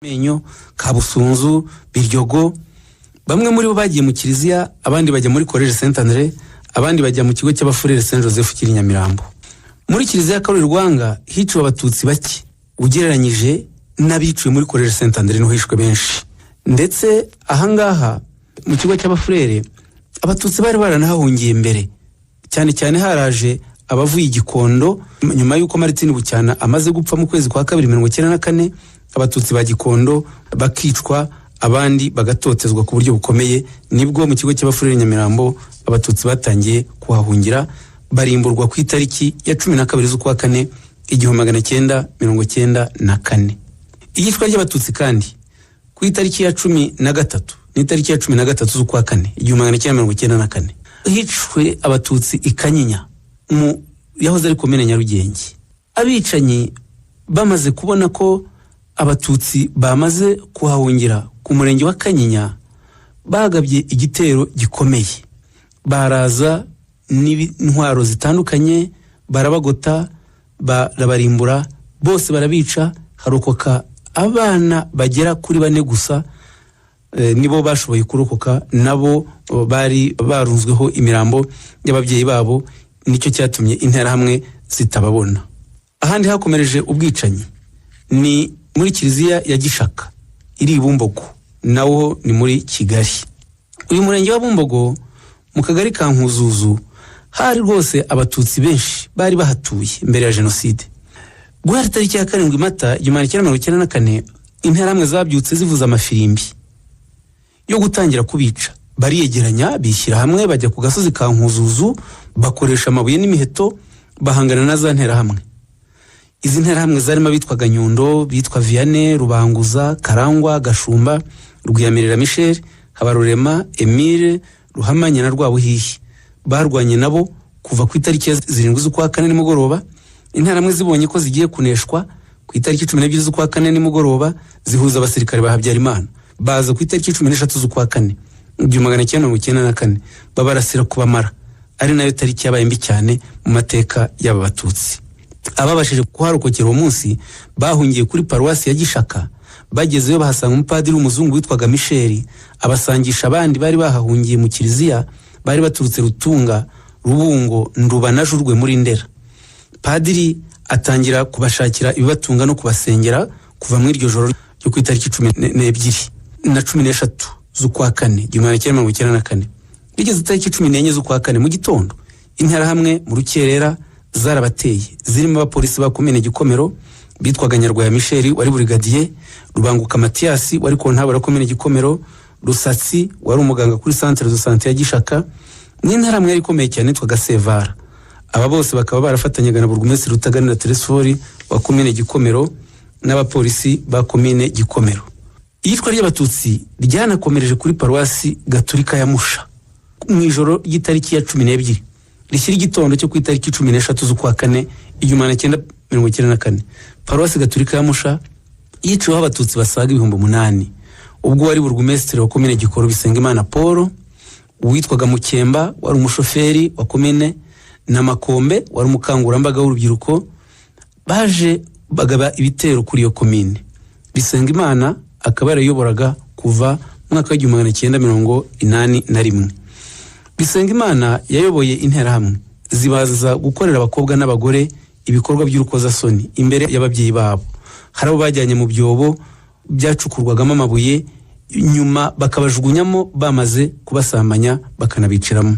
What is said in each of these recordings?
Menyo, Kabusunzu, Biryogo. Bamwe muri bo bagiye mu kiliziya, abandi bajya muri Collège Saint André, abandi bajya mu kigo cy'abafurere Saint Joseph kiri Nyamirambo. Muri kiliziya ya Karoli Rwanga hiciwe abatutsi bake ugereranyije n'abiciwe muri Collège Saint André, niho hishwe benshi. Ndetse ahangaha mu kigo cy'abafurere abatutsi bari baranahahungiye mbere, cyane cyane haraje abavuye i Gikondo nyuma y'uko Martin Bucyana amaze gupfa mu kwezi kwa kabiri 94, abatutsi ba Gikondo bakicwa, abandi bagatotezwa ku buryo bukomeye. Nibwo mu kigo cy'abafurere Nyamirambo abatutsi batangiye kuhahungira, barimburwa ku itariki ya 12 z'ukwa kane 1994. Iyicwa ry'abatutsi kandi ku itariki ya 13, ni itariki ya 13 z'ukwa kane 1994, hicwe abatutsi i Kanyinya mu yahoze ari komine Nyarugenge. Abicanyi bamaze kubona ko abatutsi bamaze kuhahungira ku murenge wa Kanyinya, bagabye igitero gikomeye, baraza n'intwaro zitandukanye, barabagota, barabarimbura bose, barabica, harokoka abana bagera kuri bane gusa. Nibo bashoboye kurokoka, nabo bari barunzweho imirambo y'ababyeyi babo, nicyo cyatumye interahamwe zitababona. Ahandi hakomereje ubwicanyi ni muri kiliziya ya Gishaka iri i Bumbogo, nawo ni muri Kigali. Uyu murenge wa Bumbogo, mu kagari ka Nkuzuzu, hari rwose abatutsi benshi bari bahatuye mbere ya jenoside. Guhera tariki ya 7 Mata 1994, interahamwe zabyutse zivuza amafirimbi yo gutangira kubica. Bariyegeranya, bishyira hamwe, bajya ku gasozi ka Nkuzuzu, bakoresha amabuye n'imiheto, bahangana na za nterahamwe. Izi nterahamwe zarimo abitwaga Nyundo, bitwa Vianney, Rubanguza, Karangwa, Gashumba, Rwiyamirira Michel, Habarurema Emile, Ruhamanya na Rwabuhihi. Barwanye nabo kuva ku itariki ya 7 z'ukwa kane nimugoroba. Interahamwe zibonye ko zigiye kuneshwa, ku itariki 12 z'ukwa kane nimugoroba zihuza abasirikare ba Habyarimana, baza ku itariki 13 z'ukwa kane 1994, babarasira kubamara, ari nayo tariki yabaye mbi cyane mu mateka y'aba batutsi. Ababashije kuharokokera uwo munsi bahungiye kuri paruwasi ya Gishaka. Bagezeyo bahasanga umupadiri w'umuzungu witwaga Michel, abasangisha abandi bari bahahungiye mu kiliziya, bari baturutse Rutunga, Rubungo, Nduba na Jurwe muri Ndera. Padiri atangira kubashakira ibibatunga no kubasengera. Kuva muri iryo joro ryo ku itariki 12 na 13 z'ukwa kane 1994, rigeze itariki 14 z'ukwa kane mu gitondo, interahamwe mu rukerera zarabateye, zirimo abapolisi ba komine Gikomero bitwaga Nyarwaya Michel wari burigadiye, Rubanguka Matiyasi wari kontabara wa komine Gikomero, Rusatsi wari umuganga kuri centre de santé ya Gishaka, n'interahamwe yari ikomeye cyane yitwaga Sevara. Aba bose bakaba barafatanyaga na burugumesitiri Rutaganira Telesfori wa komine Gikomero n'abapolisi ba komine Gikomero. Iyicwa ry'abatutsi ryanakomereje kuri paruwasi gaturika ya Musha mu ijoro ry'itariki ya 12 rishyira igitondo cyo ku itariki 13 z'ukwa kane 1994. Paruwasi gaturika ya Musha yiciweho abatutsi basaga 8000, ubwo wari burugumesitiri wa komine Gikoro, Bisengimana Paul, uwitwaga Mukemba wari umushoferi wa komine, na Makombe wari umukangurambaga w'urubyiruko, baje bagaba ibitero kuri iyo komine. Bisengimana akaba yarayoboraga kuva mu mwaka w'1981. Bisengimana yayoboye interahamwe zibaza gukorera abakobwa n'abagore ibikorwa by'urukozasoni imbere y'ababyeyi babo. Hari abo bajyanye mu byobo byacukurwagamo amabuye, nyuma bakabajugunyamo bamaze kubasambanya, bakanabiciramo.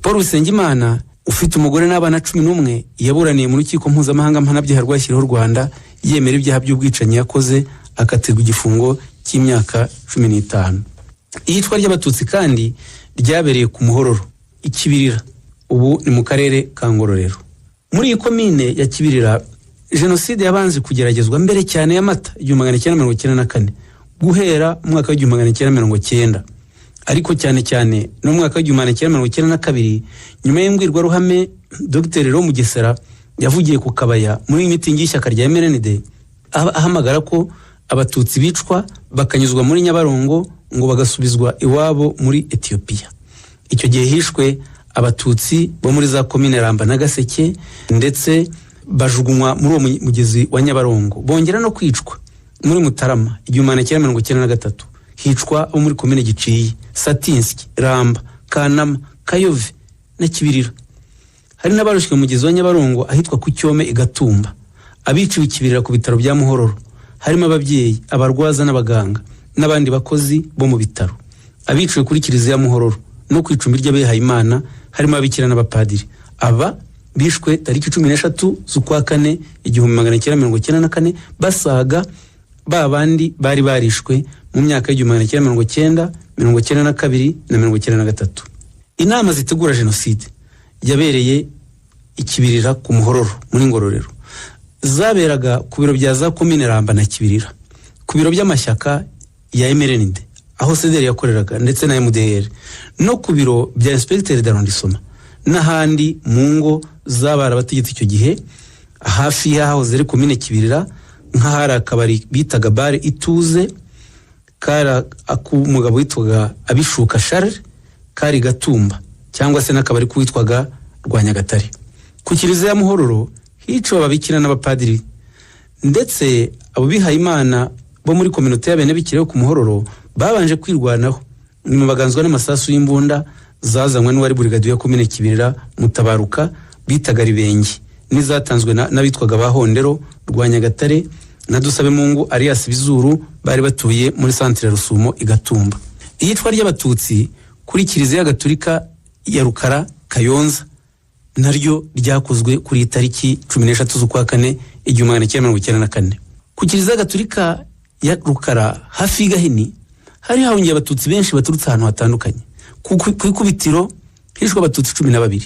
Paul Bisengimana ufite umugore n'abana 11 yaburaniye mu rukiko mpuzamahanga mpanabyaha rwashyiriweho u Rwanda, yemera ibyaha by'ubwicanyi yakoze, akatirwa igifungo cy'imyaka 15. Iyicwa ry'abatutsi kandi ryabereye ku Muhororo i Kibirira, ubu ni mu karere ka Ngororero. Muri iyi komine ya Kibirira, jenoside yabanje kugeragezwa mbere cyane ya Mata 1994, guhera mu mwaka w'1990, ariko cyane cyane no mu mwaka w'1992, nyuma y'imbwirwaruhame Dr Leon Mugesera yavugiye ku Kabaya muri mitingi y'ishyaka rya MRND, ahamagara ko abatutsi bicwa bakanyuzwa muri Nyabarongo ngo bagasubizwa iwabo muri Etiyopiya. Icyo gihe hishwe abatutsi bo muri za komine Ramba na Gaseke, ndetse bajugunywa muri uwo mugezi wa Nyabarongo, bongera no kwicwa. Muri Mutarama 1993 hicwa abo muri Komine Giciye, Satinsyi, Ramba, Kanama, Kayove na Kibirira. Hari n'abaroshywe mu mugezi wa Nyabarongo ahitwa ku Cyome i Gatumba. Abiciwe i Kibirira ku bitaro bya Muhororo harimo ababyeyi, abarwaza n'abaganga n'abandi bakozi bo mu bitaro. Abiciwe kuri Kiliziya Muhororo no ku icumbi ry'abihayimana harimo ababikira n'abapadiri. Aba bishwe tariki 13 z'ukwa kane 1994, basaga ba bandi bari barishwe mu myaka y'1990, 92 na 93. Inama zitegura jenoside yabereye i Kibirira ku Muhororo muri Ngororero, zaberaga ku biro bya za Komine Ramba na Kibirira, ku biro by'amashyaka ya MRND aho CDR yakoreraga ndetse na MDR, no ku biro bya inspecteur d'arrondissement n'ahandi mu ngo z'abari abategetsi icyo gihe, hafi y'ahahoze ari Komine Kibirira, nk'ahari akabari bitaga Bare Ituze, kari ak'umugabo witwaga Abishuka Charles, kari Gatumba, cyangwa se n'akabari k'uwitwaga Rwanyagatare. Ku Kiliziya ya Muhororo hiciwe ababikira n'abapadiri, ndetse abo bihayimana bo muri kominote y'Abenebikira yo ku Muhororo babanje kwirwanaho, nyuma baganzwa n'amasasu y'imbunda zazanywe n'uwari burigadiye ya Komine Kibirira, Mutabaruka bitaga Ribenge, n'izatanzwe n'abitwaga ba Hondero, Rwanyagatare na Dusabemungu alias Bizuru, bari batuye muri santire Rusumo i Gatumba. Iyicwa ry'Abatutsi kuri Kiliziya Gatulika ya Rukara, Kayonza, naryo ryakozwe kuri iyi tariki 13 z'ukwa kane 1994. Ku Kiliziya Gatulika ya Rukara hafi y'Gahini hari hahungiye Abatutsi benshi baturutse ahantu hatandukanye. Ku ikubitiro hishwe Abatutsi 12,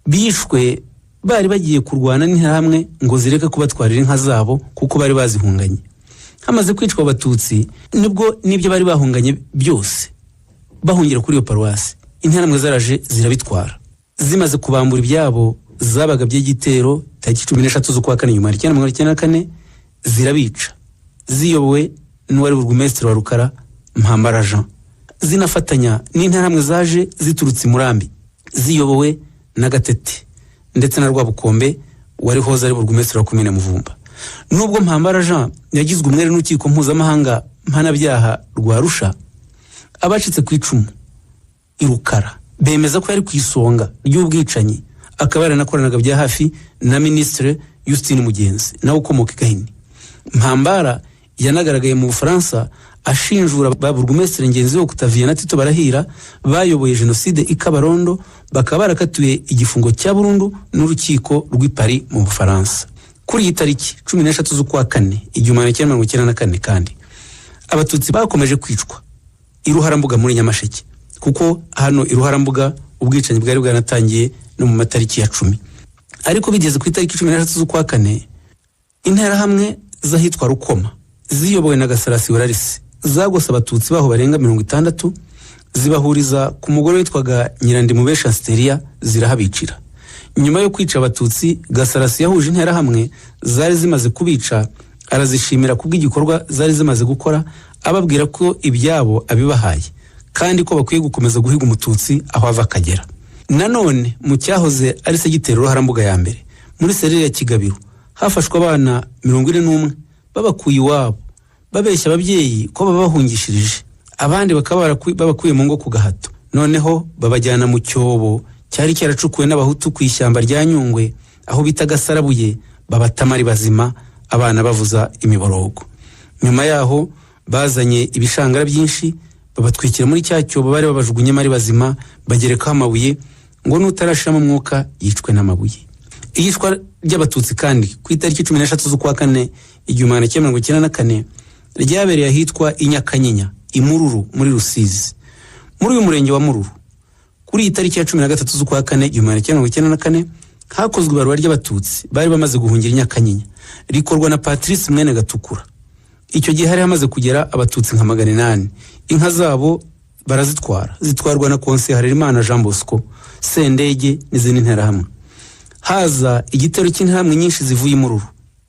bishwe bari bagiye kurwana n'Interahamwe ngo zireke kubatwarira inka zabo kuko bari bazihunganye. Hamaze kwicwa Abatutsi, nibwo n'ibyo bari bahunganye byose bahungira kuri iyo paruwasi, Interahamwe zaraje zirabitwara. Zimaze kubambura ibyabo, zabaga by'igitero tariki 13 z'ukwa kane 1994, zirabica, ziyobowe n'uwari burugumesitiri wa Rukara, Mpambara Jean, zinafatanya n'Interahamwe zaje ziturutse i Murambi ziyobowe na Gatete ndetse na Rwabukombe wari hoze ari burugumesitiri wa Komine Muvumba. Nubwo Mpambara Jean yagizwe umwere n'Urukiko Mpuzamahanga Mpanabyaha rwa Arusha, abacitse ku icumu i Rukara bemeza ko yari ku isonga ry'ubwicanyi, akaba yaranakoranaga bya hafi na Minisitiri Justin Mugenzi nawe ukomoka i Gahini. Mpambara yanagaragaye mu Bufaransa ashinjura ba burugumesitiri Ngenzi Octavien na Tito Barahira bayoboye jenoside i Kabarondo, bakaba barakatiwe igifungo cya burundu n'urukiko rw'i Paris mu Bufaransa. Kuri iyi tariki 13 z'ukwa kane 1994 kandi, Abatutsi bakomeje kwicwa i Ruharambuga muri Nyamasheke, kuko hano i Ruharambuga ubwicanyi bwari bwanatangiye no mu matariki ya 10. Ariko bigeze ku itariki 13 z'ukwa kane, Interahamwe z'ahitwa Rukoma ziyobowe na Gasarasi Wararisi zagose Abatutsi baho barenga 60, zibahuriza ku mugore witwaga Nyirandimubesha Asiteria, zirahabicira. Nyuma yo kwica Abatutsi, Gasarasi yahuje Interahamwe zari zimaze kubica, arazishimira kubw'igikorwa zari zimaze gukora, ababwira ko ibyabo abibahaye kandi ko bakwiye gukomeza guhiga Umututsi aho ava akagera. Nanone mu cyahoze ari segiteri Ruharambuga ya mbere, muri serire ya Kigabiro, hafashwe abana 41 babakuye iwabo, babeshya ababyeyi ko babahungishirije, abandi bakaba babakuye mu ngo ku gahato, noneho babajyana mu cyobo cyari cyaracukuwe n'Abahutu ku ishyamba rya Nyungwe aho bita Gasarabuye, babatama ari bazima, abana bavuza imiborogo. Nyuma yaho bazanye ibishangara byinshi, babatwikira muri cya cyobo bari babajugunyemo ari bazima, bagerekaho amabuye ngo n'utarashiramo umwuka yicwe n'amabuye. Iyicwa ry'Abatutsi kandi ku itariki 13 z'ukwa kane 1994 ryabereye ahitwa i Nyakanyinya, i Mururu muri Rusizi. Muri uyu murenge wa Mururu, kuri iyi tariki ya 13 z'ukwa kane 1994, hakozwe ibarura ry'Abatutsi bari bamaze guhungira i Nyakanyinya, rikorwa na Patrice Mwene Gatukura. Icyo gihe hari hamaze kugera Abatutsi nka 800. Inka zabo barazitwara, zitwarwa na Konseye Harerimana Jean Bosco Sendege n'izindi Nterahamwe. Haza igitero cy'Interahamwe nyinshi zivuye i Mururu,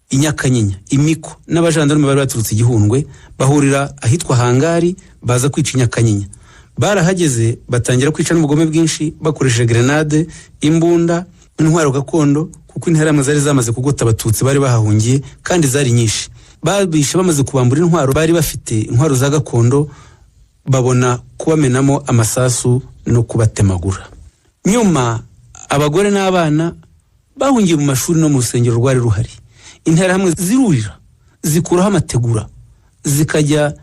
i Nyakanyinya, imiko n'abajandarume bari baturutse Igihundwe, bahurira ahitwa Hangari, baza kwica i Nyakanyinya. Barahageze batangira kwica n'ubugome bwinshi, bakoresheje grenade, imbunda, intwaro gakondo, kuko Interahamwe zari zamaze kugota Abatutsi bari bahahungiye kandi zari nyinshi. Babishe bamaze kubambura intwaro bari bafite, intwaro za gakondo, babona kubamenamo amasasu no kubatemagura. Nyuma abagore n'abana bahungiye mu mashuri no mu rusengero rwari ruhari. Interahamwe zirurira, zikuraho amategura, zikajya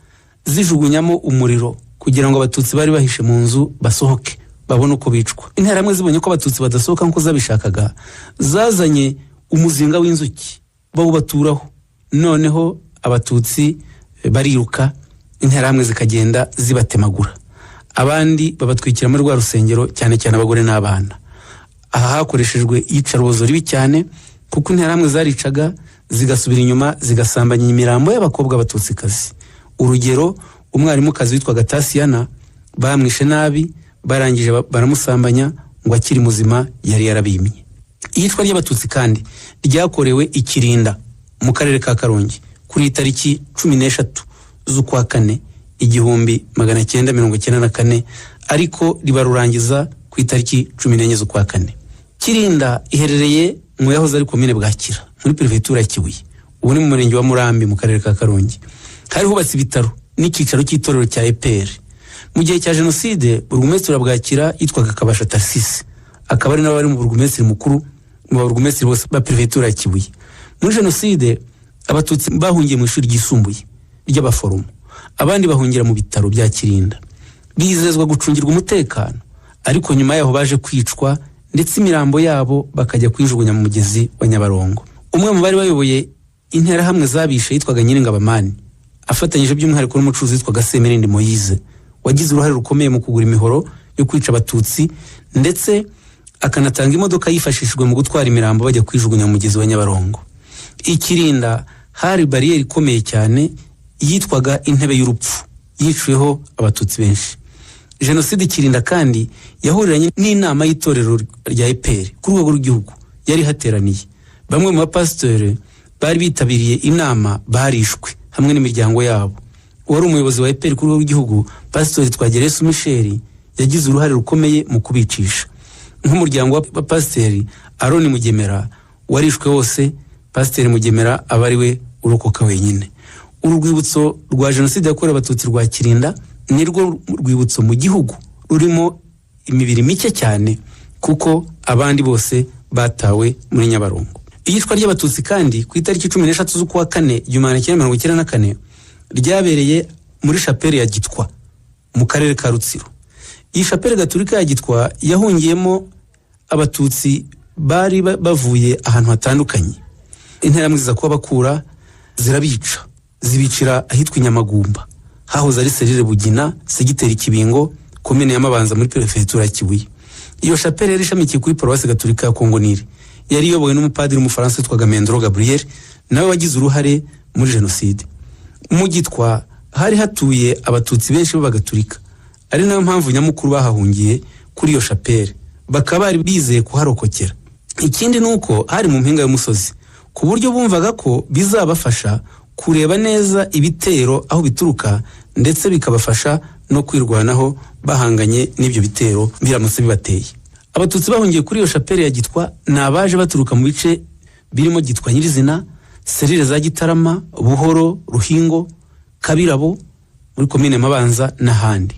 zijugunyamo umuriro kugira ngo Abatutsi bari bahishe mu nzu basohoke babone uko bicwa. Interahamwe zibonye ko Abatutsi badasohoka nk'uko zabishakaga, zazanye umuzinga w'inzuki bawubaturaho. Noneho Abatutsi bariruka, Interahamwe zikagenda zibatemagura, abandi babatwikira muri rwa rusengero, cyane cyane abagore n'abana. Aha hakoreshejwe iyicarubozo ribi cyane, kuko Interahamwe zaricaga zigasubira inyuma zigasambanya imirambo y'abakobwa b'Abatutsikazi. Urugero, umwarimukazi witwaga Tasiyana bamwishe nabi, barangije baramusambanya ngo akiri muzima yari yarabimye. Iyicwa ry'Abatutsi kandi ryakorewe i Kirinda mu karere ka Karongi kuri iyi tariki 13 z'ukwa kane 1994, ariko ribarurangiza ku itariki 14 z'ukwa kane. Kirinda iherereye mu yahoze ari komine Bwakira muri perefegitura ya Kibuye, ubu ni mu murenge wa Murambi mu karere ka Karongi. Hari hubatse ibitaro n'icyicaro cy'itorero cya EPR. Mu gihe cya jenoside, burugumesitiri wa Bwakira yitwaga Kabasha Tarsisi, akaba ari nawe wari mu burugumesitiri mukuru mu baburugumesitiri bose ba perefegitura ya Kibuye. Muri jenoside, Abatutsi bahungiye mu ishuri ryisumbuye ry'abaforomo, abandi bahungira mu bitaro bya Kirinda, bizezwa gucungirwa umutekano, ariko nyuma yaho baje kwicwa, ndetse imirambo yabo bakajya kuyijugunya mu mugezi wa Nyabarongo. Umwe mu bari bayoboye Interahamwe zabishe yitwaga Nyiringabamani, afatanyije by'umwihariko n'umucuruzi witwaga Semirindi Moyize, wagize uruhare rukomeye mu kugura imihoro yo kwica Abatutsi, ndetse akanatanga imodoka yifashishijwe mu gutwara imirambo bajya kuyijugunya mu mugezi wa Nyabarongo. Ikirinda hari bariyeri ikomeye cyane yitwaga Intebe y'Urupfu, yiciweho Abatutsi benshi. Jenoside Ikirinda kandi yahuriranye n'inama y'itorero rya EPR ku rwego rw'igihugu yari hateraniye. Bamwe mu bapasitori bari bitabiriye inama barishwe hamwe n'imiryango yabo. Uwari umuyobozi wa EPR ku rwego rw'igihugu, Pasitori Twagirayesu Michel, yagize uruhare rukomeye mu kubicisha. Nk'umuryango wa Pasiteri Aroni Mugemera warishwe wose, Pasiteri Mugemera aba ari we urokoka wenyine. Uru rwibutso rwa jenoside yakorewe Abatutsi rwa Kirinda nirwo rwibutso mu gihugu rurimo imibiri mike cyane, kuko abandi bose batawe muri Nyabarongo. Iyicwa ry'Abatutsi kandi ku itariki 13 z'ukwa kane 1994 ryabereye muri shapeli ya Gitwa mu karere ka Rutsiro. Iyi shapeli gatulika ya Gitwa yahungiyemo Abatutsi bari bavuye ahantu hatandukanye. Interahamwe ziza kuhabakura, zirabica, zibicira ahitwa Inyamagumba, hahoze ari serire Bugina, segiteri Kibingo, komine ya Mabanza muri perefegitura ya Kibuye. Iyo shapeli yari ishamikiye kuri paruwasi gatulika ya Kongo Nili, yari iyobowe n'umupadiri w'Umufaransa witwaga Mendro Gabriel, nawe wagize uruhare muri jenoside. Mu Gitwa hari hatuye Abatutsi benshi b'Abagatulika, ari nayo mpamvu nyamukuru bahahungiye kuri iyo shapeli, bakaba bari bizeye kuharokokera. Ikindi ni uko hari mu mpinga y'umusozi, ku buryo bumvaga ko bizabafasha kureba neza ibitero aho bituruka, ndetse bikabafasha no kwirwanaho bahanganye n'ibyo bitero biramutse bibateye. Abatutsi bahungiye kuri iyo shapeli ya Gitwa ni abaje baturuka mu bice birimo Gitwa nyirizina, serire za Gitarama, Buhoro, Ruhingo, Kabirabo muri komine Mabanza n'ahandi.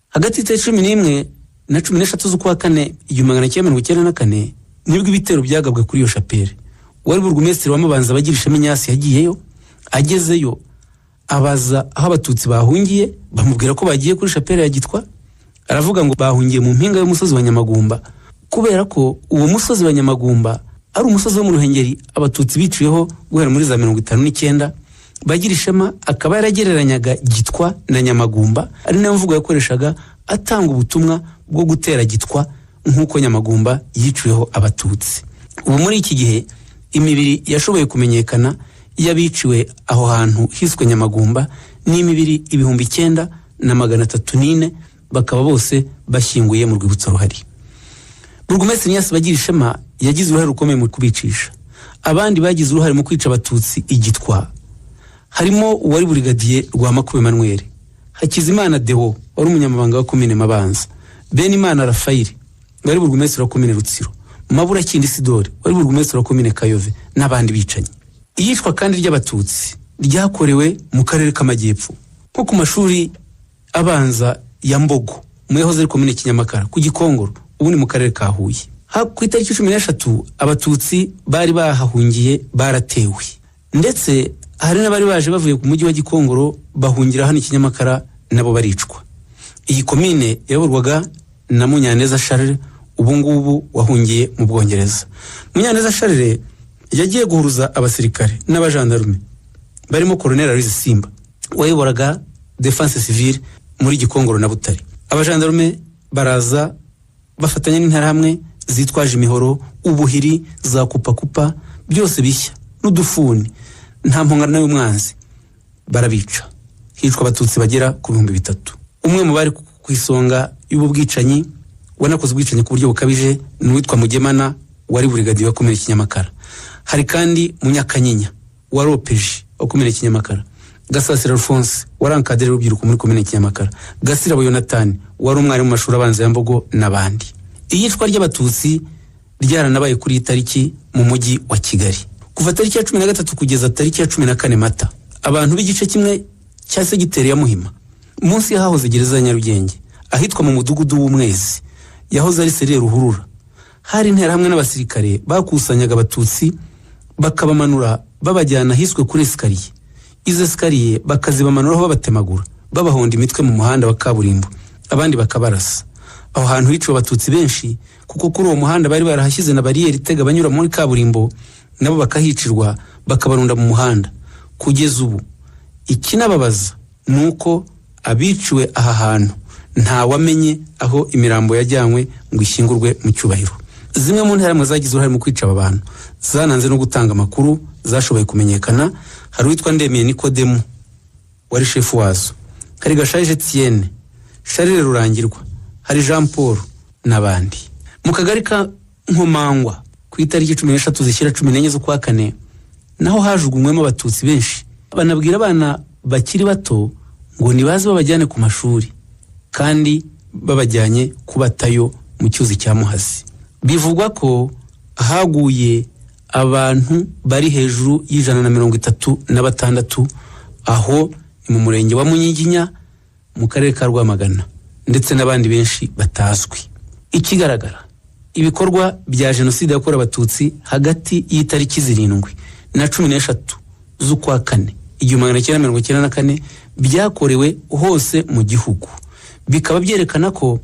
Hagati y'itariki 11 na 13 z'ukwa kane 1994 nibwo ibitero byagabwe kuri iyo shapeli. Uwari burugumesitiri wa Mabanza, Bagirishema Inyasi, yagiyeyo. Agezeyo abaza aho Abatutsi bahungiye, bamubwira ko bagiye kuri shapeli ya Gitwa. Aravuga ngo bahungiye mu mpinga y'umusozi wa Nyamagumba, kubera ko uwo musozi wa Nyamagumba ari umusozi wo mu Ruhengeri Abatutsi biciweho guhera muri za 59. Bagira Ishema akaba yaragereranyaga Gitwa na Nyamagumba, ari nayo mvugo yakoreshaga atanga ubutumwa bwo gutera Gitwa nk'uko Nyamagumba yiciweho Abatutsi. Ubu muri iki gihe imibiri yashoboye kumenyekana y'abiciwe aho hantu hiswe Nyamagumba ni imibiri 9304, bakaba bose bashyinguye mu rwibutso ruhari. Burugumesitiri Ignace Bagirishema yagize uruhare rukomeye mu kubicisha. Abandi bagize uruhare mu kwica Abatutsi igitwa harimo uwari burigadiye Rwamakube Emmanuel, Hakizimana Deo wari umunyamabanga wa komine Mabanza, Benimana Rafayeli wari burugumesitiri wa komine Rutsiro, Maburakindi Sidori wari burugumesitiri wa komine Kayove n'abandi bicanyi. Iyicwa kandi ry'Abatutsi ryakorewe mu karere k'Amajyepfo, nko ku mashuri abanza ya Mbogo mu yahoze ari komine Kinyamakara, ku Gikongoro ubu ni mu karere ka Huye. Ku itariki 13 Abatutsi bari bahahungiye baratewe, ndetse hari n'abari baje bavuye ku mujyi wa Gikongoro bahungira hano i Kinyamakara, nabo baricwa. Iyi komine yayoborwaga na Munyaneza Charles, ubu ngubu wahungiye mu Bwongereza. Munyaneza Charles yagiye guhuruza abasirikare n'abajandarume barimo Colonel Aloys Simba wayoboraga Défense Civile muri Gikongoro na Butare. Abajandarume baraza bafatanya n'Interahamwe zitwaje imihoro, ubuhiri, za kupakupa, byose bishya n'udufuni, nta mpongano y'umwanzi, barabica. Hicwa Abatutsi bagera ku 3000. Umwe mu bari ku isonga y'ubu bwicanyi, wanakoze ubwicanyi ku buryo bukabije, ni uwitwa Mugemana wari burigadiye wa komine Kinyamakara. Hari kandi Munyakanyinya wari OPJ wa komine Kinyamakara, Gasasira Alphonse wari encadreur w'urubyiruko muri komine Kinyamakara, Gasirabo Yonatani wari umwarimu mu mashuri abanza ya Mbogo n'abandi. Iyicwa ry'Abatutsi ryaranabaye kuri iyi tariki mu mujyi wa Kigali. Kuva tariki ya 13 kugeza tariki ya 14 Mata, abantu b'igice kimwe cya segiteri ya Muhima, munsi y'ahahoze gereza ya Nyarugenge, ahitwa mu mudugudu w'Umwezi, yahoze ari serire Ruhurura, hari Interahamwe n'abasirikare bakusanyaga Abatutsi bakabamanura babajyana ahiswe kuri escalier. Izo escalier bakazibamanuraho babatemagura, babahonda imitwe mu muhanda wa kaburimbo, abandi bakabarasa. Aho hantu hiciwe Abatutsi benshi, kuko kuri uwo muhanda bari barahashyize na bariyeri itega abanyura muri kaburimbo, nabo bakahicirwa, bakabarunda mu muhanda. Kugeza ubu ikinababaza ni uko abiciwe aha hantu ntawamenye aho imirambo yajyanywe ngo ishyingurwe mu cyubahiro. Zimwe mu Nterahamwe zagize uruhare mu kwica aba bantu zananze no gutanga amakuru zashoboye kumenyekana. Hari uwitwa Ndemiye Nikodemu wari shefu wazo, hari Gashaje Etienne, Charles Rurangirwa, hari Jean Paul n'abandi. Mu kagari ka Nkomangwa, ku itariki 13 zishyira 14 z'ukwa kane, naho hajugunywemo Abatutsi benshi, banabwira abana bakiri bato ngo nibaze babajyane ku mashuri, kandi babajyanye kubatayo mu cyuzi cya Muhazi. Bivugwa ko haguye abantu bari hejuru y'136. Aho ni mu murenge wa Munyiginya mu karere ka Rwamagana, ndetse n'abandi benshi batazwi. Ikigaragara, ibikorwa bya jenoside yakorewe Abatutsi hagati y'itariki 7 na 13 z'ukwa kane 1994 byakorewe hose mu gihugu, bikaba byerekana ko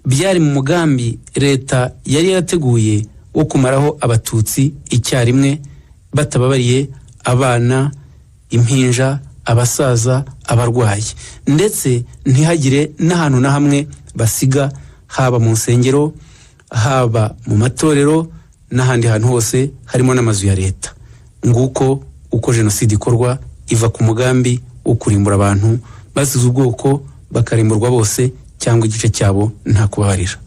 byari mu mugambi leta yari yarateguye wo kumaraho Abatutsi icyarimwe, batababariye abana, impinja, abasaza, abarwayi, ndetse ntihagire n'ahantu na hamwe basiga, haba mu nsengero, haba mu matorero n'ahandi hantu hose, harimo n'amazu ya leta. Nguko uko jenoside ikorwa, iva ku mugambi wo kurimbura abantu basize ubwoko, bakarimburwa bose cyangwa igice cyabo, nta kubabarira.